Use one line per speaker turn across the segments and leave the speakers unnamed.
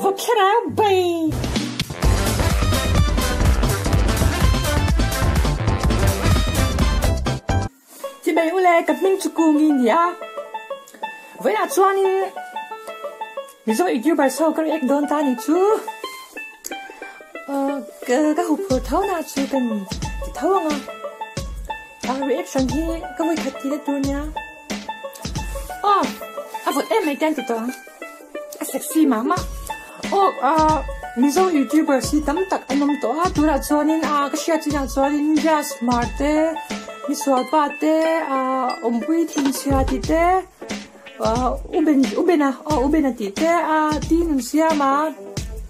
Vawkherau bai! Chibai ule, ka hming chu Kungi nia. Vawiinah chuanin Mizo YouTubers ho ka react dawn ta ni chu. Ka huphurh tho na chu kan ti tho ang a. A reaction hi ka vawi khat tih na tur nia. Aw, a vawt em mai te an ti tawh ang. A sexy mah mah. Aw, ah, Mizo YouTubers hi tam tak an awm tawh a, tunah chuanin ah ka hriat chinah chuanin Jazz Hmar te, Misualpa te, ah Awmpui Thinchhia tih te, ah U Ben U Bena aw U Bena tih te, ah Ti Nun Siama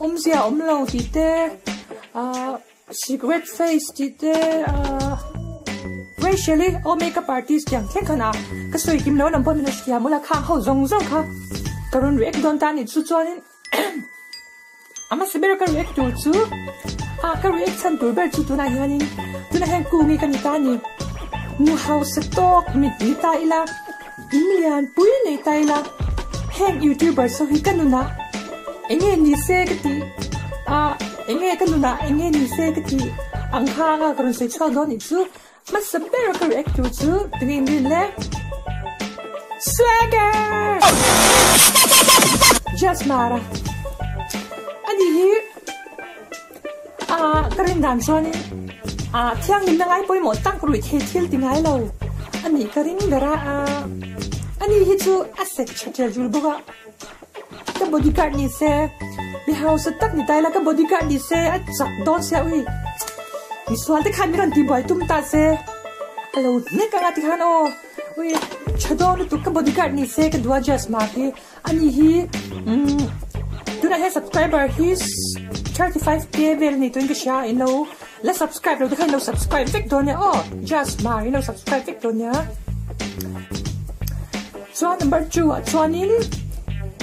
Awmzia Awm Lo tih te, ah. Cigarette face tih te ahh Rachel i aw makeup artist tiang thleng khan a ka sawi kim lo lam pawh min lo hrethiam ula khang ho zawng zawng kha ka rawn react dawn ta a nih chu chuanin a hmasa ber ka react tur chu ah ka react chhan tur ber chu tunah hianin tunah hian kungi ka ni ta a ni nu hausa tawk mit ni ta ila in lian pui nei ta ila heng youtubers ho hi ka nunah eng nge ni se ka tih ah eng nge ka nunah eng nge ni se ka tih ang kha anga ka rawn sawi chhuak dawn nih chu hmasa ber ka react tur chu tinge in rin le Swagger! Jazz Mara ani hi ah ka rin dan chuanin ah thianghlimna ngai pawimawh tak ruih thei thil ti ngai lo a nih ka ring ber a ah ani hi chu a sek tha tel tul bawk a ka bodyguard ni se mi hausa tak ni ta ila ka bodyguard ni se a chak dawn sia ui misual te khan min rawn tihbuai tum ta se a lo hnek anga tikhan aw ui tha dawn lutuk ka bodyguard ni se ka duh a Jazz Hmar hi. Ani hi umm tunah hian subscriber hi 35k vel a ni tuin ka hria in lo la subscribe lo te khan in lo subscribe vek dawn nia aw Jazz Hmar in lo subscribe vek dawn nia chuan number 2 ah chuanin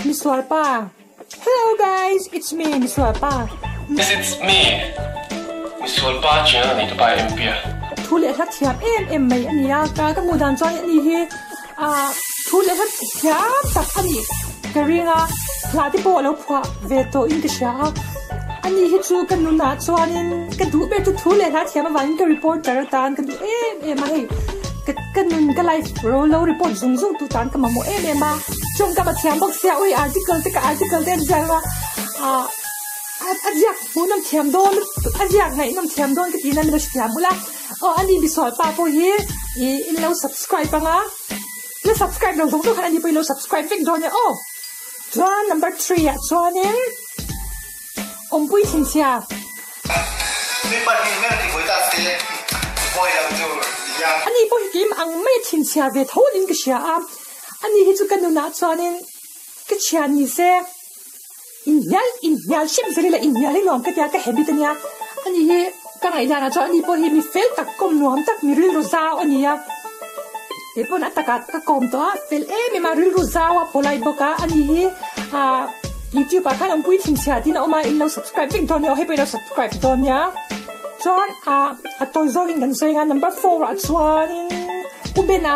Misualpa Hello guys it's me Misualpa
Yes it's me Misualpa channel nei tupa em pia.
Thu leh hla thiam em em mai a ni a ka ka hmuh dan chuan ani hi Ah, thu leh hla thiam tak a nih ka ring a, hla te pawh a lo phuah ve tawh in ka hria a. Ani hi chu ka nunah chuanin ka duh ber chu thu leh hla thiam avangin ka reporter atan ka duh em em a hei. Ka ka nun ka life ro lo report zung zung tu tan ka mamawh em em a. Tawngkam a thiam bawk sia, ui article te ka article te an ziak a, ah a ziak hmuhnawm thiam dawn a ziak ngaihnawm thiam dawn ka tihna min lo hrethiam bul a. Aw ani misual pa pawh hi ih in lo subscribe anga la subscribe lo zawng zawng khan ani pawh in lo subscribe vek dawn e aw chuan number three ah chuanin awmpui thinchhia. Ani pawh hi keim ang mai a thinchhia ve tho niin ka hria a ani hi chu ka nunah chuanin ka thian ni se Inhnial inhnial hrep zel ila inhnial hi nuam ka tia ka habit ania ani hi ka ngaihdan ah chuan ani pawh hi mi fel tak kawm nuam tak mi rilru zau a ni a kei pawn a takah ka kawm tawh a fel em em a rilru zau a polite bawk a ani hi ah youtube ah khan awmpui thinchhia tiin a awm a in lo subscribe vek dawn nia aw hei pawh in lo subscribe dawn nia chuan ah a tawi zawngin kan sawi ang a number four ah chuanin u Bena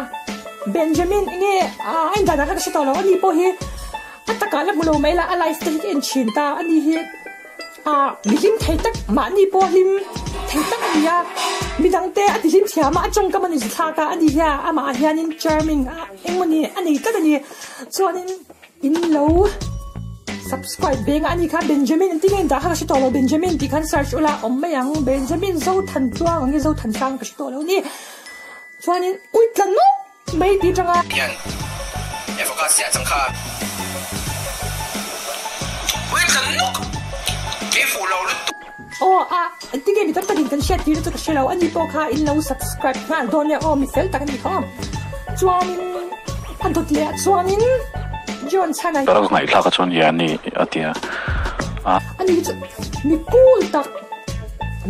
Benjamin enge ah a indan ah khan ka hre tawh lo ani pawh hi. A takah la hmu lo mai la, a life te hi ka en thin ta a ni hi ah mi hlim thei tak mahni pawh hlim thei tak a ni a, midang te a ti hlim thiam a, a tawngkam a ni zithlak a, a ni hian amah ah hianin charming a engmawni a nei tlat a ni, chuanin in lo subscribe veng a ni kha Benjamin an ti ngei dah kha ka hre tawh lo Benjamin tih khan search ula awm mai ang Benjamin Zothantuang ang nge Zothansang ka hre tawh lo ni, chuanin uitla nawk. Mai ti tanga.
Hian Evoka siah chang kha Ui tlan nuk Kei fuh lo lutuk.
Aw a tinge mi tam takin kan hriat tir chu ka hre lo ani pawh kha in lo subscribe nghal dawn nia aw mi fel tak ani kha aw chuanin a dawt leh ah chuanin John chhan a.
Ka ngaihthlak a chuan Yanni a ti a.
Ani hi chu mi cool tak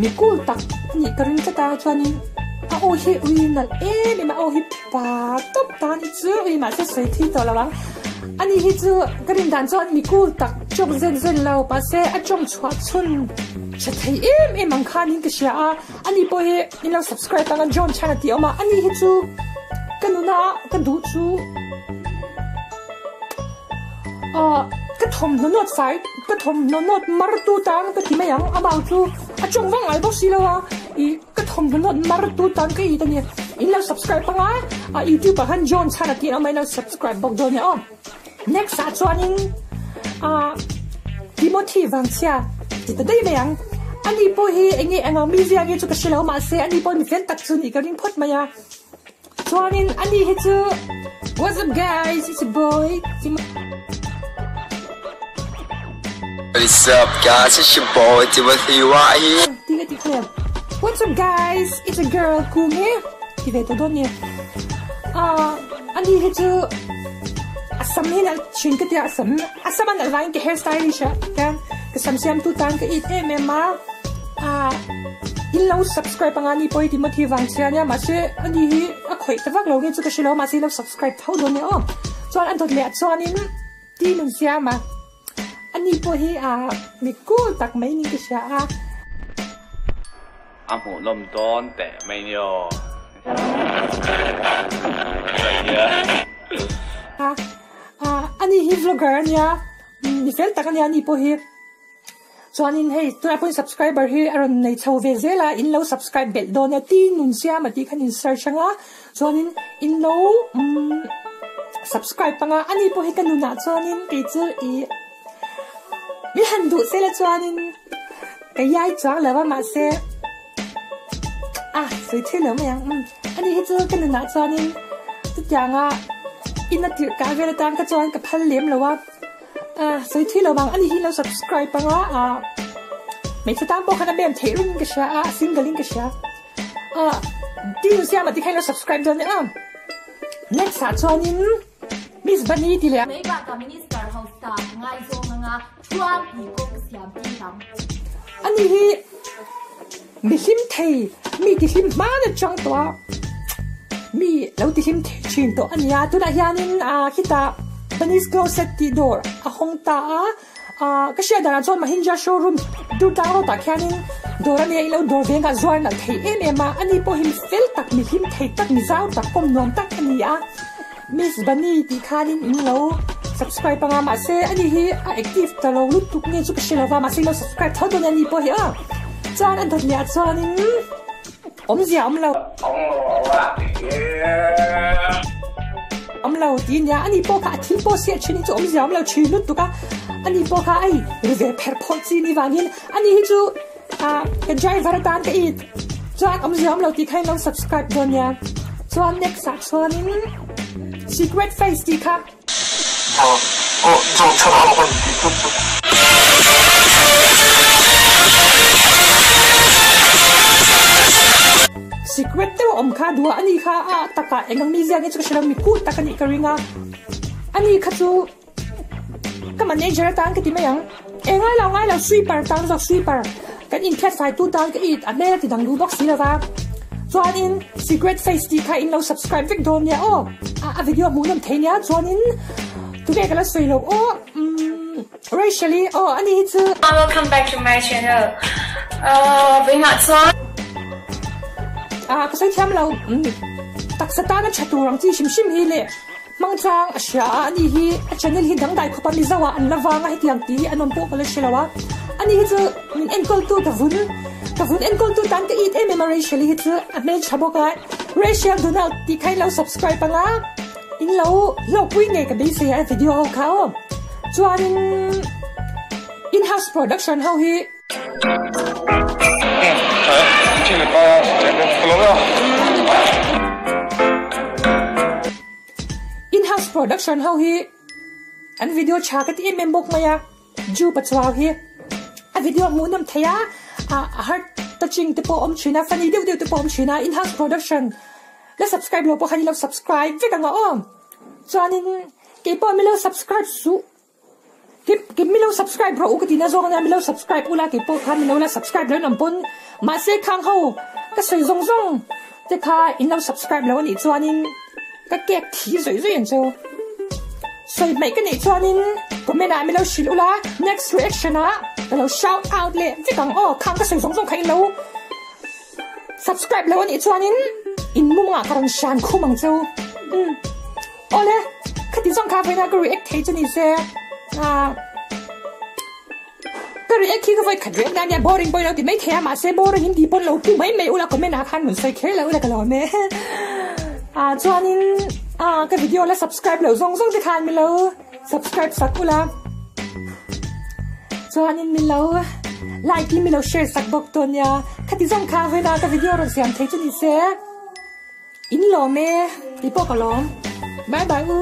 mi cool tak anih ka ring tlat a chuanin a aw hi ui nalh em em a aw hi pa tawp ta ani chu ui mahse sawi thui tawh lo ang ani hi chu ka rin dan chuan mi cool tak chawk zen zen lo mahse a tawng chhuah chhun tha thei em em ang khanin ka hria a ani pawh hi in lo subscribe anga John Chan a tih awm a ani hi chu ka nuna ka duh chu. Aw ka. Ka thawmhnaw nawt fai, ka thawmhnaw nawt mar tu tan ka ti mai ang, amah chu a chawng vak ngai bawk si lo a, ih ka thawmhnaw nawt mar tu tan ka it a ni. In lo subscribe ang a, a youtube ah khan John Chhana tih an awm a, in lo subscribe bawk dawn nia aw. Next ah chuanin ah Timothy Vangchhia ti ta daih mai ang. Ani pawh hi eng nge eng ang mizia nge chu ka hre lo mahse ani pawh mi fel tak chu nih ka ring phawt mai a. Chuanin ani hi chu What's up guys it's your boy Timothy.
What's up guys it's your boy Timothy right here.
Ti ka ti kha What's up guys it's a girl Kung hi ti ve tawh dawn ni. Ah ani hi chu a sam hi nalh thin ka tia a sam a sam a nalh vangin ka hair stylish ah hian ka sam siamtu tan ka it em em a ah in lo subscribe anga ni pawh hi Timothy vang che ania mahse ani hi a khawih ta vak lo nge chu ka hre lo mahse in lo subscribe tho dawn nia aw chuan a dawt leh ah chuanin ti nun siam a ani pawh hi ah mi cool tak mai niin ka hria a.
A hmuhnawm dawn teh mai ni aw.
Ani hi vlogger a nia, mi fel tak a nia ani pawh hi. Chuanin hei tunah pawhin subscriber hi a rawn nei chho ve zel a, in lo subscribe belh dawn nia ti nun siam a tih khan in search anga chuanin in lo subscribe anga ani pawh hi ka nunah chuanin kei chu ih mi han duh sela chuanin ka iai chuang lo a mahse. A sawi thei lo mai ang umm ani hi chu ka nunah chuanin chutianga in a tirh kah vel atan kha chuan ka phal lem lo a a sawi thei lo vang ani hi lo subscribe anga ah hmeichhe tan pawh khan a bem theih rengin ka hria a a single in ka hria a ti nu siama tikhan lo subscribe dawn nia next ah chuanin miss bunny ti leh
Mai bakah Minister hausa ngaizawng anga thuam tih pawh ka siam tir ang.
Ani hi mi hlim thei, mi tihlim hman atang tawh a, mi lo tihlim thei thin tawh a nia. Tunah hianin ah khitah Bunny's Closet tih dawr a hawng ta a, ah ka hriat danah chuan Mahindra showroom Durtlang road ah khianin dawr a nia, ilo dawr vengah zuar nalh thei em em a, ani pawh hi mi fel tak, mi hlim thei tak, mi zau tak, kawm nuam tak a ni a. Miss Bunny tih khanin in lo subscribe anga mahse ani hi a active ta lo lutuk nge chu ka hre lova mahse in lo subscribe tho dawn ani pawh hi a chuan a dawt leh ah chuanin awmzia awm lo awm lo tih nia ani pawh kha a thil pawh siah thin hi chu awmzia awm lo thin lutuk a ani pawh kha ei ri ve pherh phawh chi ni vangin ani hi chu ah ka driver atan ka it chuan awmzia awm lo tih kha in lo subscribe dawn nia chuan next ah chuanin secret face tih kha Secret deuh a awm kha duh a ani kha a takah eng ang mi ziak nge chu ka hre lo mi kut tak a nih ka ring a ani kha chu Ka manager atan ka ti mai ang. E ngai lo ngai lo sweeper tan zawk sweeper kan inkhiat fai tu tan ka it a hmel a ti dang duh bawk si lova. Chuanin secret face tih kha in lo subscribe vek dawn nia aw. A video hmuh nawm thei nia chuanin tunge ka la sawi lo aw umm Rachel-i aw ani hi chu.
Welcome back to my channel. Vawiinah chuan.
Ah ka sawi thiam lo taksa tana tha tur ang chi hrim hrim hi le. Hmangchang a hria a, ani hi a channel hi dangdai khawpa Mizo ah an la vang a hetiang tih hi an awm pawh ka la hre lo a, ani hi chu min enkawltu ka vun ka vun enkawltu tan ka it em em a Rachel hi chu a hmeltha bawk a, Rachel Donald tih kha in lo subscribe ang a, in lo hlawkpui ngei ka beisei a video ho kha aw, chuanin in house production ho hi. In-house production ho hi an video tha ka ti em em bawk mai a, Ju Pachuau hi a video hmuh nawm thei a, a heart touching te pawh a awm thin a, funny deuh deuh te pawh a awm thin a, in-house production la subscribe lo pawh khan i lo subscribe vek ang a aw, chuanin keipawh mi lo subscribe suh. Kip kip milo subscribe rawh u ka tina zawng ania milo subscribe ula kei pawh kha milo la subscribe lo in awm pawn mahse khang ho ka sawi zawng zawng te kha in lo subscribe lo anih chuanin ka kek thi zawih zawih ang cheu sawi hmaih ka neih chuanin comment ah milo hrilh ula next reaction ah ka lo shout out leh vek ang aw khang ka sawi zawng zawng kha in lo subscribe lo anih chuanin in mumngah ka rawn hran khum ang cheu umm. Awle, khati zawng kha vawiinah ka react thei chu ni se. Ah. Ka react hi ka vawi khat react na nia boring pawh ilo ti mai thei a mahse boring in tih pawn lo pu mai mai ula comment ah khan rawn sawi kher lo ula ka lawm e. Ah chuanin ah ka video la subscribe lo zawng zawng te khan min lo subscribe sak ula chuanin min lo like in min lo share sak bawk dawn nia khati zawng kha vawiin a ka video rawn siam thei chu ni se in lawm e tih pawh ka lawm bye bye u.